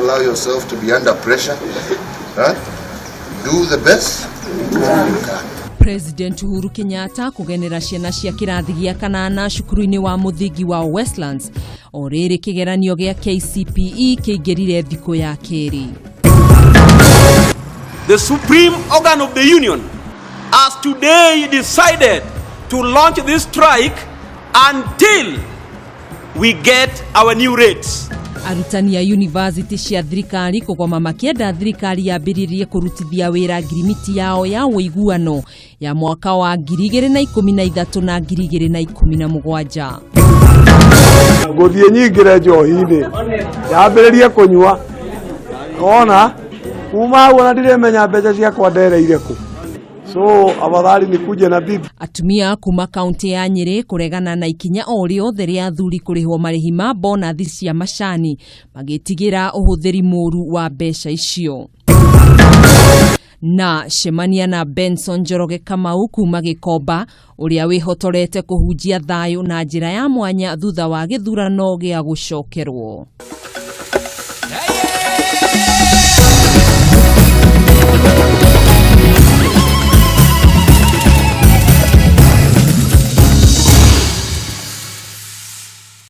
allow yourself to be under pressure. Huh? Do the best you can. President Uhuru Kenyatta kũgenera ciana cia kĩrathi gĩa kanana cukuru-inĩ wa mũthingi wa Westlands o rĩrĩ kĩgeranio gĩa KCPE kĩingĩrire thikũ ya kerĩ. The supreme organ of the union has today decided to launch this strike until we get our new rates. Arutani a yunivasĩtĩ cia thirikari kũgoma makĩenda thirikari yambĩrĩrie kũrutithia wĩra ngirimiti yao ya ũiguano ya mwaka wa 2013 na 2017. Ngũthiĩ nyingĩre njohi-inĩ yambĩrĩrie kũnyua wona kuma hau ona ndirĩmenya mbeca ciakwa ndereire kũ, so afadhali nikuje na bibi. Atumia kuma kaunti ya Nyĩrĩ kũregana na ikinya o rĩothe rĩa athuri kũrĩhwo marĩhi ma bonathi cia macani magĩtigĩra ũhũthĩri mũru wa mbeca icio. Na cemania na Benson Njoroge Kamau kuma Gĩkomba ũrĩa wĩhotorete kũhunjia thayũ na njĩra ya mwanya thutha wa gĩthurano gĩa gũcokerwo.